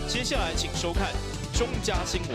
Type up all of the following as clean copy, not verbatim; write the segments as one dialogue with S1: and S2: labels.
S1: 接下來請收看中嘉新聞。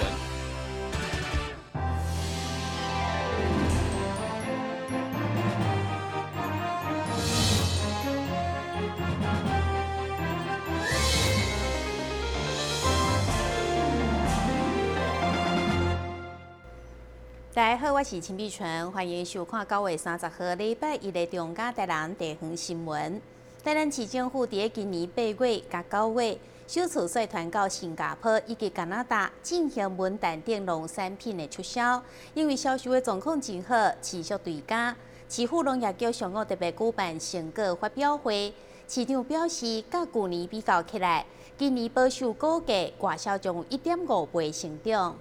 S2: 大家好，我是陳美純，歡迎收看9月30號禮拜一的中嘉台南地方新聞。台南市政府佇今年8月佮9月，首次率團到新加坡以及加拿大進行文旦等農產品的促銷，因為銷售的狀況真好，持續追加。市府農業局上午特別舉辦成果發表會，市長表示，佮舊年比較起來，今年保守估計外銷將有1.5倍成長。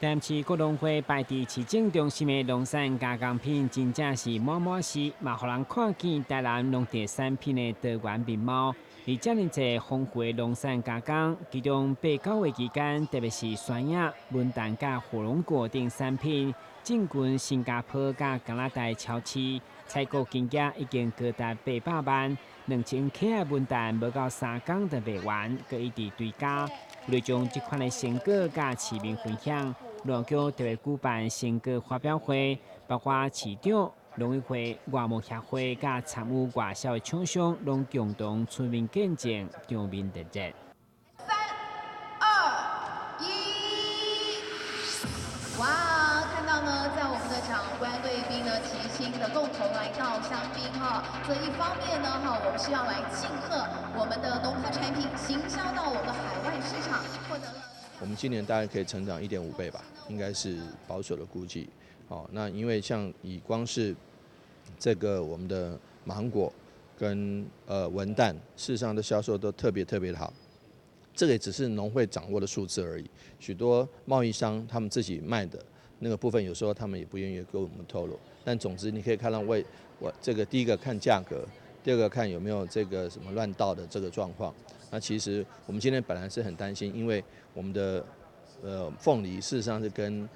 S3: 台南市各農會擺佇市政中心的農產加工品，真正是滿滿是，嘛予人看見台南農特產品的多元面貌。而遮爾濟豐富的農產加工，其中8、9月期間，特別是酸葉、文旦佮火龍果等產品，進軍新加坡佮加拿大超市，採購金額已經高達800萬，2000克的文旦無夠3工就賣完，閣一直追加。為了將這款的成果佮市民分享，農局特別舉辦成果發表會，包括市長、農委會、外貿協會佮參與外銷的廠商，攏共同出面見證，場面熱熱。
S4: 三、二、一，哇！看到呢，在我們的長官貴賓呢齊心的共同來倒香檳哈。這一方面呢哈，我們是要來慶賀我們的農特產品行銷到我們的海外市場，獲得了。
S5: 我們今年大概可以成長1.5倍吧，應該是保守的估計。哦，那因為像以光是這個我們的芒果跟文旦，事實上的銷售都特別特別的好。這個也只是農會掌握的數字而已，許多貿易商他們自己賣的那個部分，有時候他們也不願意跟我們透露。但總之你可以看到，為我這個第一個看價格，第二個看有沒有這個什麼亂倒的這個狀況。那其實我們今天本來是很擔心，因為我們的鳳梨事實上是跟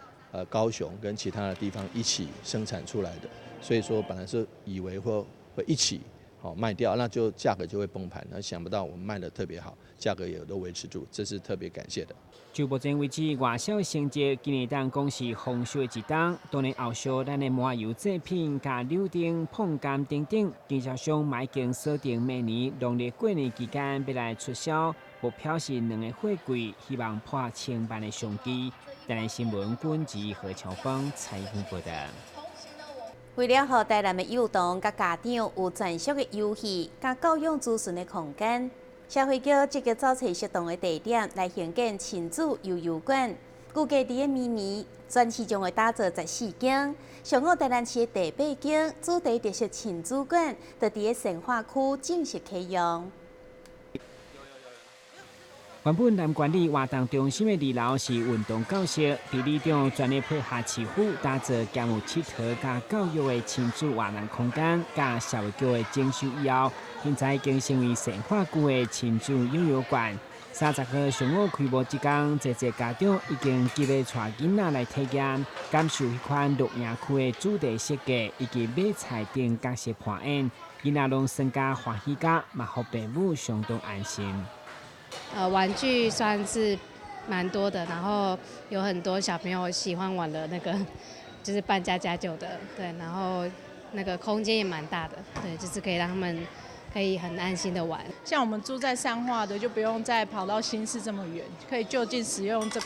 S5: 高雄跟其他的地方一起生產出來的，所以說本來是以為會一起好賣掉，那就價格就會崩盤。那想不到我們賣得特別好，價格也都維持住，這是特別感謝的。
S3: 就目前為止，外銷成績今年當講是豐收的一冬。當然後續咱的麻油製品、佮柳丁、椪柑等等，經銷商嘛已經鎖定明年農曆過年期間欲來出銷，目標是兩个貨櫃，希望破千萬的商機。台南新聞軍記何喬峰採訪報道。
S2: 為了予台南的幼童佮家長有專屬的遊戲佮教養資訊的空間，社會局積極找揣適當的地點來興建親子遊遊館。估計佇咧明年，全市將會打造14間。上午台南市的第八間主題特色親子館，就佇咧善化區正式啟用。
S3: 原本南管理活動中心的二樓是運動教室，佇里長全力配合市府打造兼有𨑨迌佮教育的親子活動空間，佮社會局的整修以後，現在已經成為善化區的親子幼遊館。30號上午開幕這天，濟濟家長已經急欲帶囡仔來體驗，感受彼款露營區的主題設計以及買菜等角色扮演，囡仔攏耍甲歡喜甲，嘛予父母相當安心。
S6: 玩具算是蠻多的，然後有很多小朋友喜歡玩的那個，就是扮家家酒的，對，然後那個空間也蠻大的，對，就是可以讓他們可以很安心的玩。
S7: 像我們住在善化的，就不用再跑到新市這麼遠，可以就近使用這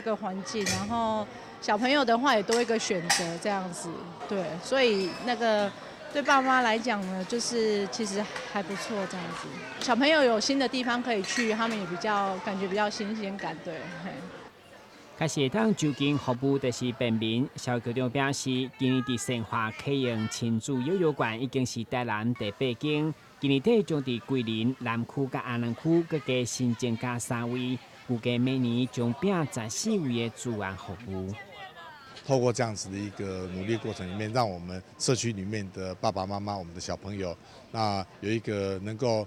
S7: 個環境，然後小朋友的話也多一個選擇，這樣子，對，所以那個。對爸媽來講呢，就是其實還不錯這樣子。小朋友有新的地方可以去，他們也比較感覺比較新鮮感，對。
S3: 確實會當就近服務就是便民。蕭局長表示，今年佇善化啟用親子幼遊館已經是台南第八間，今年底將佇桂林南區佮安南區閣加新增加三位，預計明年將聘14位的資源服務。
S8: 透過這樣子的一個努力過程裡面，讓我們社區裡面的爸爸媽媽、我們的小朋友，那有一個能夠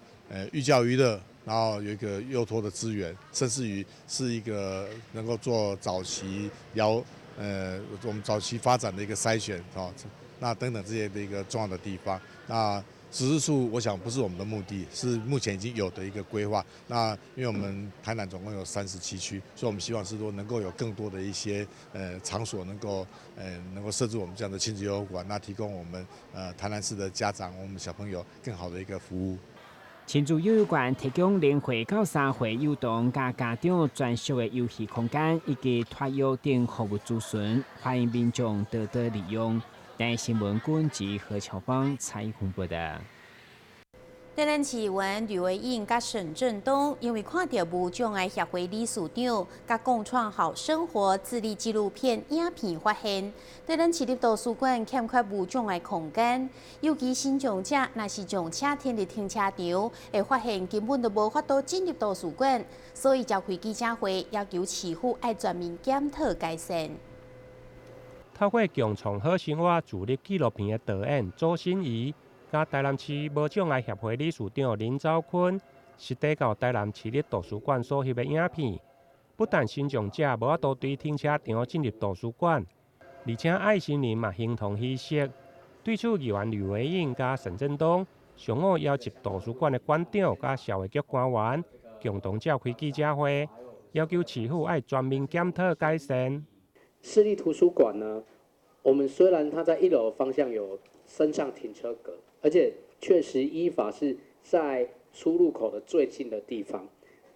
S8: 寓教於樂，然後有一個幼托的資源，甚至於是一個能夠做早期療我們早期發展的一個篩選啊，那等等這些的一個重要的地方。那14處，我想不是我們的目的，是目前已經有的一個規劃。那因為我們台南總共有37區，所以我們希望是說能夠有更多的一些場所能夠設置我們這樣的親子幼兒館，那提供我們台南市的家長、我們小朋友更好的一個服務。
S3: 親子幼兒館提供0歲到3歲幼童佮家長專屬的遊戲空間，以及托育等服務資訊，歡迎民眾多多利用。台視新聞君及何巧芳採訪報道。
S2: 台南市議員呂維穎佮沈振東因為看著無障礙協會理事長佮共創好生活自立紀錄片影片，發現台南市立圖書館欠缺無障礙空間，尤其身障者若是將車停佇停車場，會發現根本就無法度進入圖書館，所以召開記者會要求市府愛全面檢討改善。
S9: 透過共創好生活自立紀錄片的導演周心怡，佮台南市無障礙協會理事長林昭坤，實地到台南市立圖書館所翕的影片，不但身障者無法度對停車場進入圖書館，而且愛心鈴嘛形同虛設。對此，議員呂維穎佮沈振東上午邀集圖書館的館長佮社會局官員，共同召開記者會，要求市府愛全面檢討改善。
S10: 市立圖書館呢，我們雖然它在一樓方向有升降停車格，而且確實依法是在出入口的最近的地方，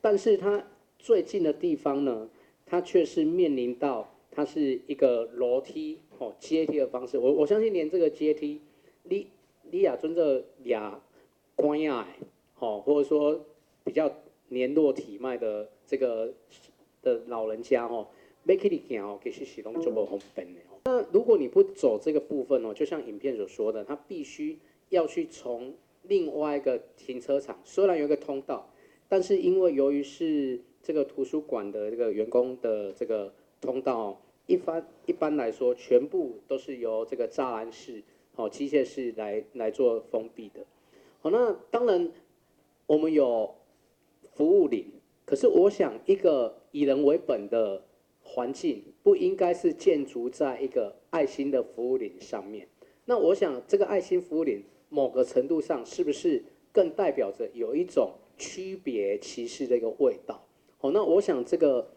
S10: 但是它最近的地方呢，它卻是面臨到它是一個樓梯哦階梯的方式。我相信連這個階梯，你也準做舉拐仔的，吼，或者說比較年弱體邁的這個的老人家吼，欲去裡行哦，其實是攏足無方便的。那如果你不走這個部分哦，就像影片所說的，他必須要去從另外一個停車場，雖然有一個通道，但是因為由於是這個圖書館的這個員工的這個通道，一般來說，全部都是由這個柵欄式、哦機械式來做封閉的。好，那當然我們有服務鈴，可是我想一個以人為本的環境不應該是建築在一個愛心的服務鈴上面。那我想，這個愛心服務鈴某個程度上，是不是更代表着有一種區別歧視的一個味道？好，那我想這個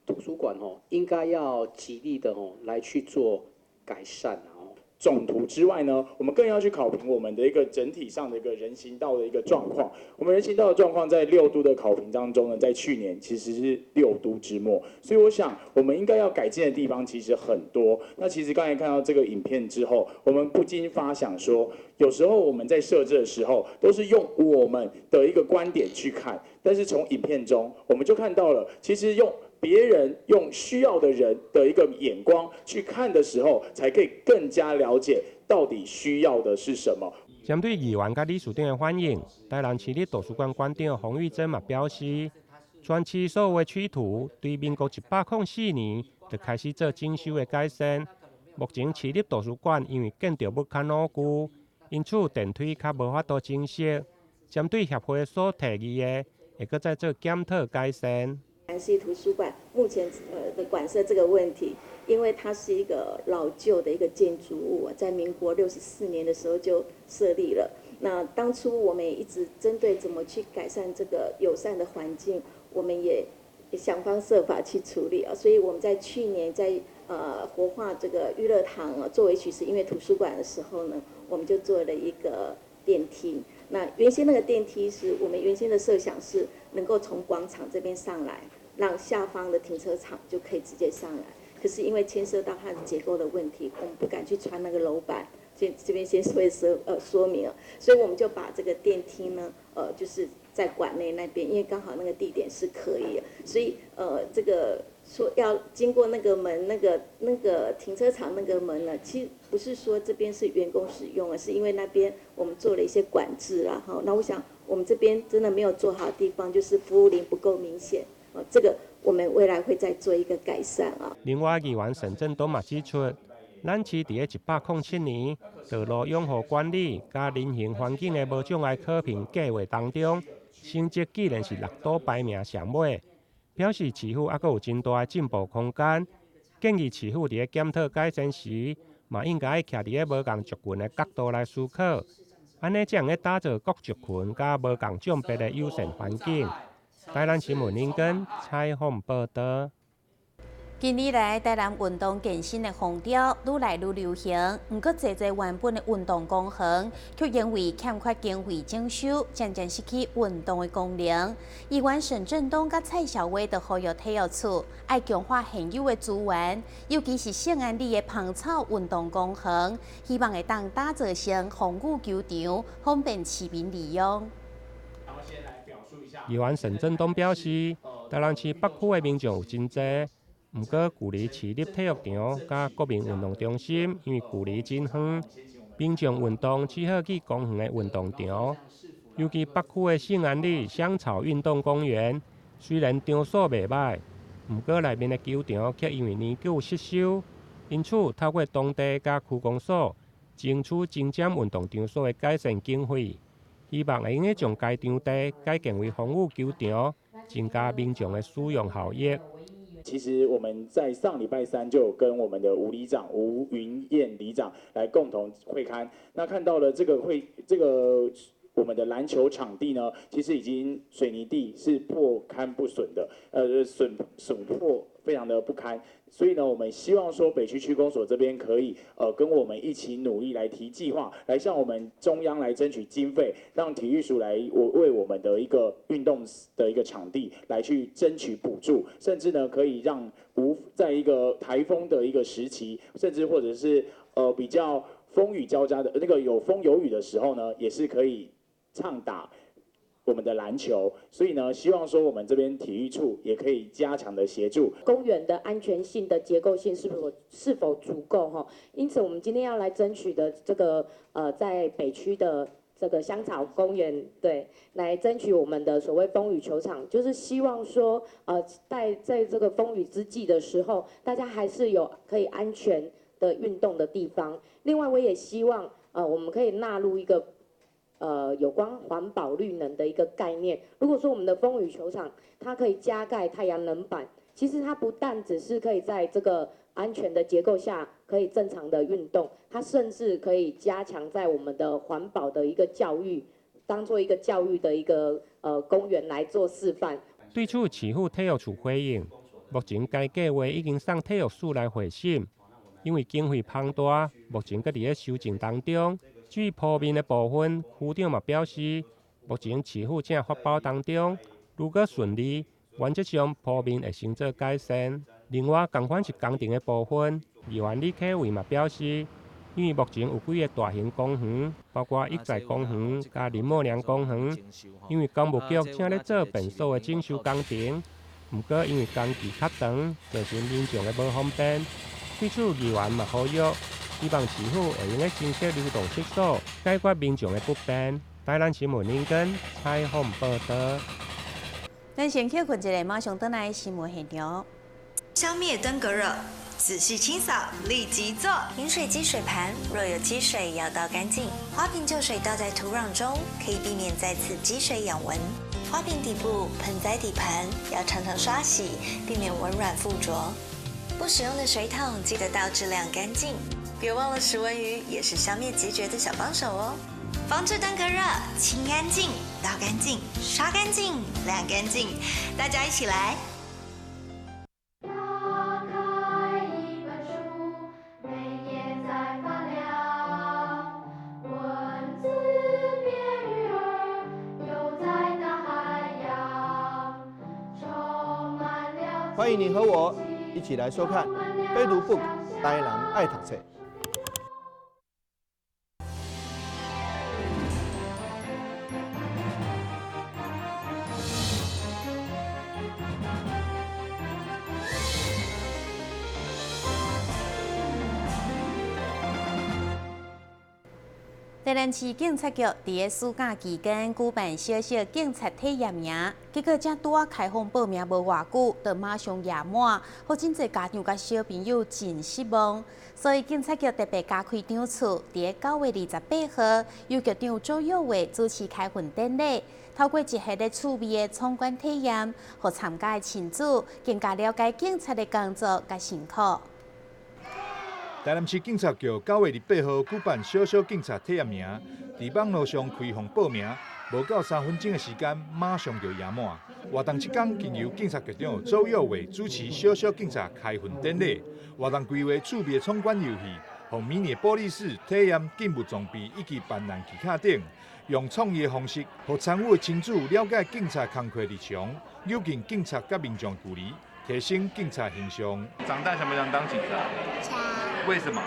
S10: 圖書館哦，應該要極力的哦來去做改善哦。
S11: 總圖之外呢，我們更要去考評我們的一個整體上的一個人行道的一個狀況。我們人行道的狀況在六都的考評當中呢，在去年其實是六都之末，所以我想我們應該要改進的地方其實很多。那其實剛才看到這個影片之後，我們不禁發想說，有時候我們在設置的時候，都是用我們的一個觀點去看，但是從影片中我們就看到了，其實用別人用需要的人的一個眼光去看的時候，才可以更加了解到底需要的是什麼。
S9: 針對議員佮理事長的反應，台南市立圖書館館長洪玉珍嘛表示，全市所有的區圖對民國104年就開始做整修的改善。目前市立圖書館因為建築物較老舊，因此電梯較無法度增設。針對協會所提議的，會閣再做檢討改善。
S12: 南市圖書館目前的館舍這個問題，因為它是一個老舊的一個建築物，在民國64年的時候就設立了。那當初我們也一直針對怎麼去改善這個友善的環境，我們也想方設法去處理啊。所以我們在去年在活化這個娛樂堂啊，作為曲式音樂圖書館的時候呢，我們就做了一個電梯。那原先那個電梯是我們原先的設想是能夠從廣場這邊上來，讓下方的停車場就可以直接上來。可是因為牽涉到它的結構的問題，我們不敢去穿那個樓板。這邊先說明啊，所以我們就把這個電梯呢，就是在館內那邊，因為剛好那個地點是可以，所以這個說要經過那個門，那個停車場那個門呢，其實不是說這邊是員工使用啊，是因為那邊我們做了一些管制啦，哈。那我想我們這邊真的沒有做好的地方，就是服務鈴不夠明顯，哦，這個我們未來會再做一個改善啊。
S9: 另外，議員沈振東嘛指出，咱市佇咧107年道路養護管理佮人行環境的無障礙考評計劃當中，成績竟然是六都排名上尾，表示市府猶閣有真大的進步空間。建議市府佇咧檢討改善時，嘛應該徛佇个無仝族群的角度來思考，按呢才會用打造各族群佮無仝種別的友善環境。台南新聞林根採訪報導。
S2: 近年來，台南運動健身的風潮愈來愈流行。毋過，濟濟原本的運動公園，卻因為欠缺經費整修，漸漸失去運動的功能。議員沈振東佮蔡小薇就呼籲體育處愛強化現有的資源，尤其是聖安里的芳草運動公園，希望會當打造成風雨球場，方便市民利用。
S9: 議員沈振東表示，台南市北區的民眾有真濟。毋過，距離市立體育場佮國民運動中心，因為距離真遠，民眾運動只好去公園的運動場。尤其北區的聖安里香草運動公園，雖然場所袂䆀，毋過內面的球場卻因為年久失修，因此透過當地佮區公所爭取增減運動場所的改善經費，希望會用得將該場地改建為風雨球場，增加民眾的使用效益。
S11: 其實我們在上禮拜三就有跟我們的吳里長吳雲燕里長來共同會勘，那看到了這個會這個我們的籃球場地呢，其實已經水泥地是破堪不損的，損破非常的不堪，所以呢，我們希望說北區區公所這邊可以跟我們一起努力來提計劃，來向我們中央來爭取經費，讓體育署來我為我們的一個運動的一個場地來去爭取補助，甚至呢可以讓無在一個颱風的一個時期，甚至或者是比較風雨交加的那個有風有雨的時候呢，也是可以暢打我們的籃球，所以呢，希望說我們這邊體育處也可以加強的協助
S13: 公園的安全性的結構性是否足夠哈？因此，我們今天要來爭取的這個在北區的這個香草公園，對，來爭取我們的所謂風雨球場，就是希望說，在這個風雨之際的時候，大家還是有可以安全的運動的地方。另外，我也希望我們可以納入一個有關環保綠能的一個概念。如果說我們的風雨球場，它可以加蓋太陽能板，其實它不但只是可以在這個安全的結構下可以正常的運動，它甚至可以加強在我們的環保的一個教育，當做一個教育的一個公園來做示範。
S9: 對此，市府體育處回應，目前該計劃已經送體育署來會審，因為經費龐大，目前閣佇咧修正當中。至於鋪面的部分，區長嘛表示，目前市府正發包當中，如果順利，原則上鋪面會先做改善。另外，仝款是工程的部分，議員李啟偉嘛表示，因為目前有幾个大型公園，包括益在公園佮林茂良公園，因為工務局正咧做便所的整修工程，毋過因為工期較長，造成民眾的無方便。對此，議員嘛呼籲，希望市府會用得增設流動廁所，解決民眾的不便。台南新聞林根採訪報導。
S2: 咱先歇睏一下，馬上轉來新聞現場。
S14: 消滅登革熱，仔細清掃，立即做。飲水機水盤若有積水，要倒乾淨。花瓶舊水倒在土壤中，可以避免再次積水養蚊。花瓶底部、盆栽底盤要常常刷洗，避免蚊卵附着。不使用的水桶記得倒置晾乾淨。別忘了食蚊魚也是消滅孑孓的小幫手哦。防治登革熱，清乾淨、倒乾淨、刷乾淨、晾乾淨，大家一起來。
S15: 打開一本書，每頁在發亮，文字變魚兒，游在大海洋，充滿了。
S5: 歡迎你和我一起來收看《非讀 book 台南愛讀冊》。
S2: 台南市警察局佇个暑假期間舉辦小小警察體驗營，結果才拄仔開放報名無偌久，就馬上額滿，予真濟家長佮小朋友真失望。所以警察局特別加開場次，佇个9月28號，由局長周玉偉主持開訓典禮，透過一系列趣味的參觀體驗，予參加的親子更加了解警察的工作佮辛苦。
S16: 台南市警察局9月28號舉辦小小警察體驗營，佇網路上開放報名，無夠3分鐘的時間，馬上就額滿。活動這工經由警察局長周佑偉主持小小警察開訓典禮，活動規劃趣味闖關遊戲，予迷你玻璃室體驗警務裝備以及辦案技巧等，用創意的方式，予參與的親子了解警察工課日常，扭近警察佮民眾距離，提升警察形象。
S17: 長大想不想當警察？
S18: 想。
S17: 為什麼？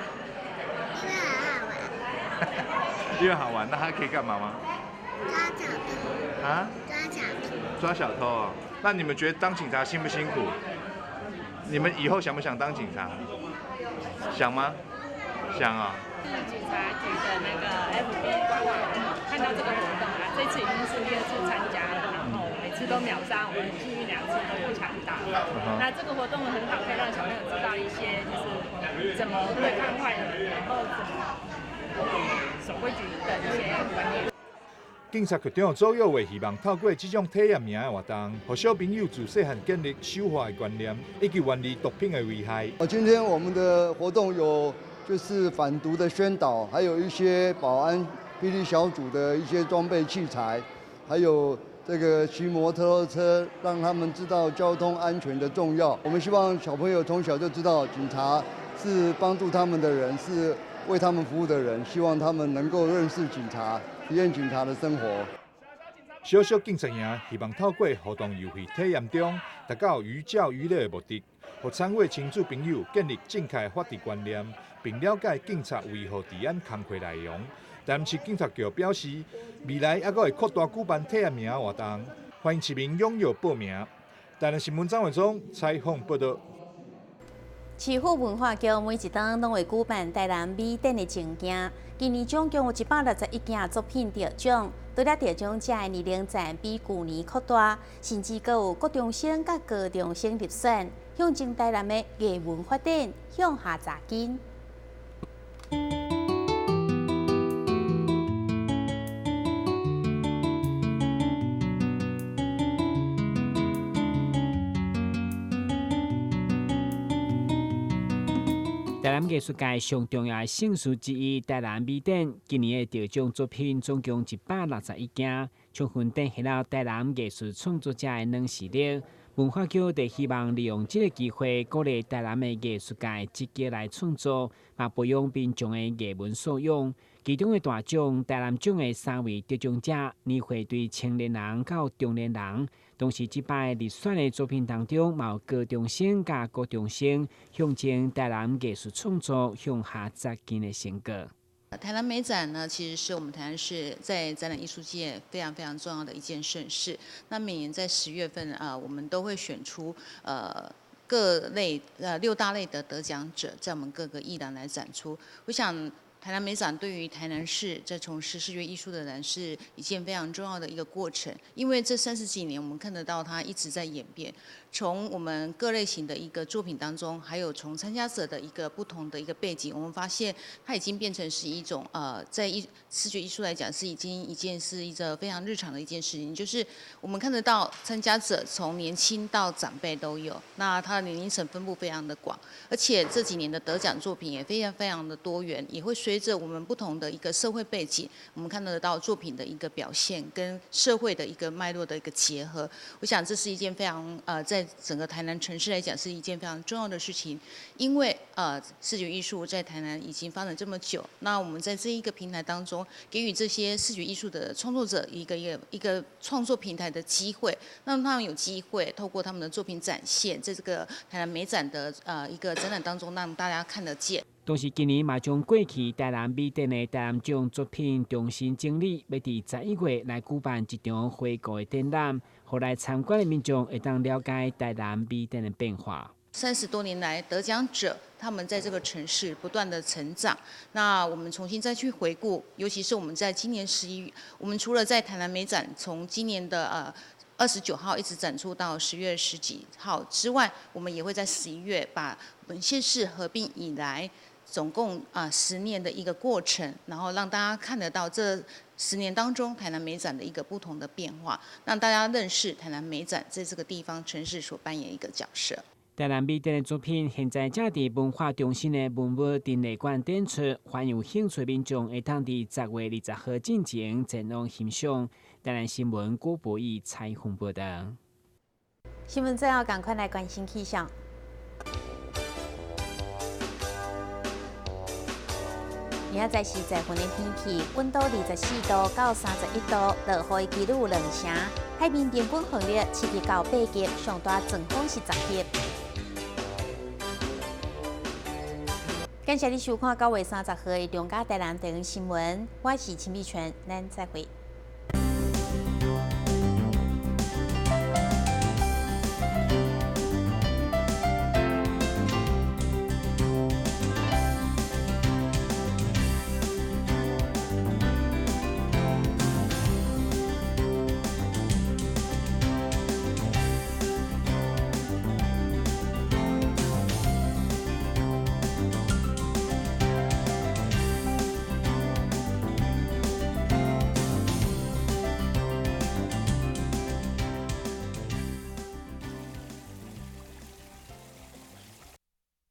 S18: 因為很好玩。
S17: 因為好玩，那還可以幹嘛嗎？
S18: 抓小偷。
S17: 啊？
S18: 抓小偷。
S17: 抓小偷啊？那你們覺得當警察辛不辛苦？你們以後想不想當警察？想嗎？想啊。
S19: 是警察局的那個 FB 官網看到這個活動啊，這次已經是第二次參加了，然後每次都秒殺，我們很幸運兩次都有搶到。那這個活動很好，可以讓小朋友知道一些就是怎麼對抗壞人，然後怎麼守規矩的一些觀念。
S16: 警察局長周佑偉希望透過這種體驗營的活動，予小朋友自細漢建立守法的觀念，以及遠離毒品的危害。
S20: 今天我們的活動有就是反毒的宣導，還有一些保安霹靂小組的一些裝備器材，還有這個騎摩托車，讓他們知道交通安全的重要。我們希望小朋友從小就知道，警察是幫助他們的人，是為他們服務的人，希望他們能夠認識警察，體驗警察的生活。
S16: 小小警察營希望透過互動遊戲體驗中，達到寓教於樂的目的，予參與親子朋友建立正確的法治觀念，並了解警察維護治安工課內容。台南市警察局表示，未來猶閣會擴大舉辦體驗營活動，歡迎市民踴躍報名。台南新聞張偉忠採訪報道。
S2: 市府文化局每一冬攏會舉辦台南美展的情景，今年總共有161件作品得獎，除了得獎者的年齡層比舊年擴大，甚至閣有國中生佮高中生入選，象徵台南的藝文發展向下扎根。
S3: 台南藝術界上重要的盛事之一——台南美展，今年的得獎作品總共161件，充分展現了台南藝術創作者的軟實力。文化局就希望利用這個機會，鼓勵台南的藝術界積極來創作，嘛培養民眾的藝文素養。其中的大獎台南獎的三位得獎者，年歲對青年人到中年人。同時，這擺入選的作品當中，嘛有高中生佮國中生，象徵台南藝術創作向下扎根的成果。
S21: 台南美展呢，其實是我們台南市在展覽藝術界非常非常重要的一件盛事。那每年在10月份啊，我們都會選出各類六大類的得獎者，在我們各個藝廊來展出。我想，台南美展對於台南市在從事視覺藝術的人是一件非常重要的一個過程，因為這30幾年我們看得到它一直在演變，從我們各類型的一個作品當中，還有從參加者的一個不同的一個背景，我們發現它已經變成是一種在視覺藝術來講是已經一件是一個非常日常的一件事情，就是我們看得到參加者從年輕到長輩都有，那他的年齡層分布非常的廣，而且這幾年的得獎作品也非常非常的多元，也會隨着我們不同的一個社會背景，我們看得到作品的一個表現跟社會的一個脈絡的一個結合。我想這是一件非常在整個台南城市來講是一件非常重要的事情，因為視覺藝術在台南已經發展這麼久，那我們在這一個平台當中，給予這些視覺藝術的創作者一個創作平台的機會，讓他們有機會透過他們的作品展現，在這個台南美展的一個展覽當中，讓大家看得見。
S3: 同時，今年嘛將過去台南美展的台南獎作品重新整理，欲佇11月來舉辦一場回顧的展覽，予來參觀的民眾會當了解台南美展的變化。
S21: 30多年來，得獎者他們在這個城市不斷的成長。那我們重新再去回顧，尤其是我們在今年11月，我們除了在台南美展，從今年的29號一直展出到10月十幾號之外，我們也會在11月把本縣市合併以來，總共10年的一個過程，然後讓大家看得到這10年當中台南美展的一個不同的變化，讓大家認識台南美展在這個地方城市所扮演一個角色。
S3: 台南美展的作品現在正佇文化中心的文物陳列館展出，歡迎有興趣民眾會當佇10月20號進前前往欣賞。台南新聞郭博義採訪報導。
S2: 新聞最後，趕快來關心氣象。明仔載是十月份的天氣，溫度24度到31度，落雨的幾率有兩成。海面平均風力7級到8級，上大陣風是10級。感謝你收看9月30號的中嘉台南地方新聞，我是陳美泉，咱再會。